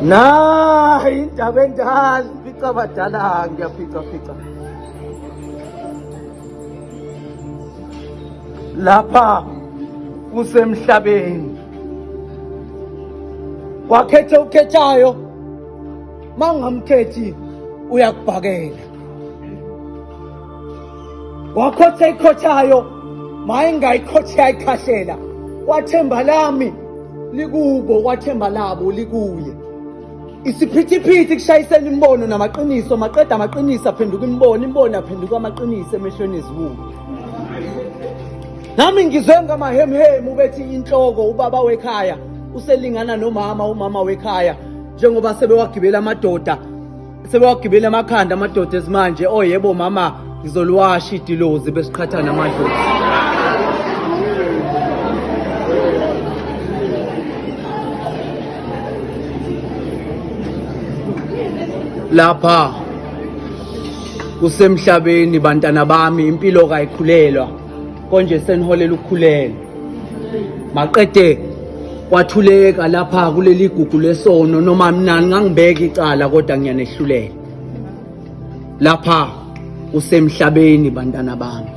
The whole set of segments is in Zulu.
Nayi indaba endala, fica abadala ngiyafica fica. Lapha kusemhlabeni. Wakhetha ukhethayo mangamkhethi uyakubhakela. Wakhotha ikhothayo mayingayikhotha yayikhahlela. Wathemba lami likubo kwathemba labo likuye isiphithiphithi kushayisela imibono namaqiniso maqeda amaqiniso aphenduka imibono imibono aphenduka amaqiniso emehlweni ezibuko nami ngizwe ngamahemhemu bethi inhloko ubaba wekhaya uselingana nomama umama wekhaya njengoba sebewagibela amadoda Sebewagibele amakhanda amadoda esimanje oh yebo mama ngizoliwasha idilozi besiqhatha namadlozi. Lapha kusemhlabeni bantana bami impilo kayikhulelwa konje seniholela ukukhulelwa maqede kwathuleka lapha kuleli gugu lesono noma mina ngangibeka icala kodwa ngiyanehlulela lapha usemhlabeni bantana bami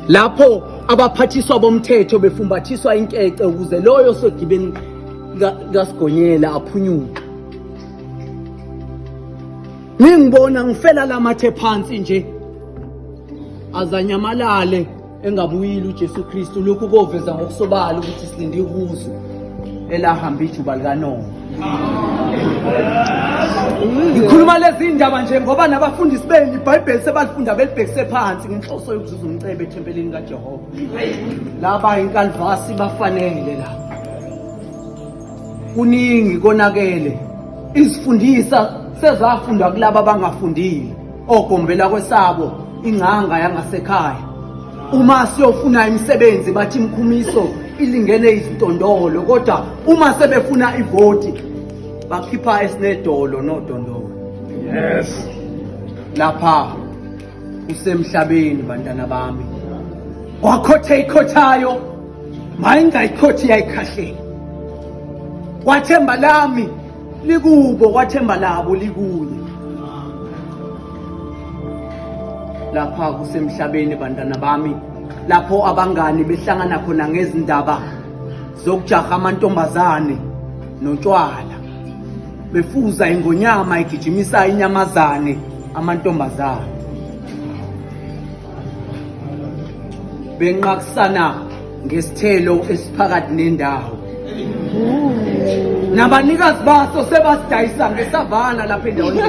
lapho abaphathiswa bomthetho befumbathiswa inkece ukuze loyo osegibeni kasigonyela aphunyuke ningibona ngifela lamathe phansi nje azanyamalale engabuyile uJesu Kristu lokhu koveza ngokusobala ukuthi silinde ihuzu elahamba ijuba likaNowa ngikhuluma lezi ndaba nje ngoba nabafundisi benu iBhayibheli sebalifunda belibhekise phansi ngenhloso yokuzuza umcebo ethempelini kaJehova laba inkalvasi bafanele la kuningi konakele izifundisa sezafundwa kulaba abangafundile ogombela kwesabo ingcanga yangasekhaya uma siyofuna imisebenzi bathi imkhumiso ilingene izintondolo kodwa uma sebefuna ivoti bakhipha esinedolo nodondolo yes lapha usemhlabeni bantana bami wakhotha ikhothayo mayingayikhothi yayikhahlela kwathemba lami likubo kwathemba labo likuye lapha kusemhlabeni bantwana bami lapho abangani behlangana khona ngezindaba zokujaha amantombazane notshwala befuza ingonyama igijimisa inyamazane amantombazane benqakusana ngesithelo esiphakathi nendawo nabanikazi baso sebasidayisa ngesavana lapha endaweni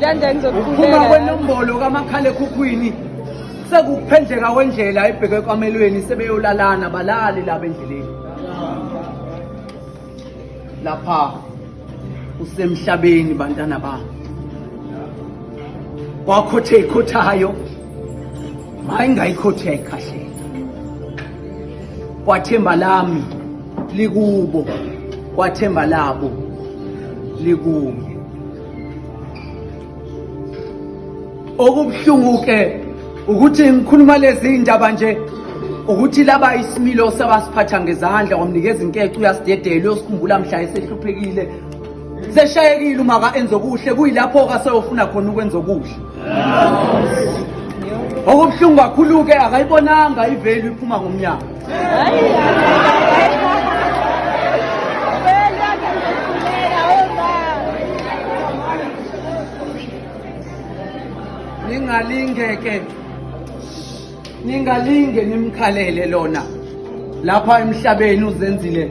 Ukuphuma kwenombolo kamakhalekhukhwini sekukuphendleka kwendlela ebheke ekamelweni sebeyolalana balali laba endleleni lapha usemhlabeni bantana bami wakhothe ikhothayo mayingayikhothe yayikhahlela kwathemba lami likubo kwathemba labo likuye Okubuhlungu ke ukuthi ngikhuluma lezi indaba nje ukuthi laba isimilo sabasiphatha ngezandla wamnikeza inkece uyasidedela uyosikhumbula mhla esehluphekile seshayekile uma ka enza okuhle kuyilapho kaseyofuna khona ukwenza okuhle okubuhlungu kakhulu ke akayibonanga ivelu iphuma ngomnyango Ningalinge ke ningalinge nimkhalele lona lapha emhlabeni uzenzile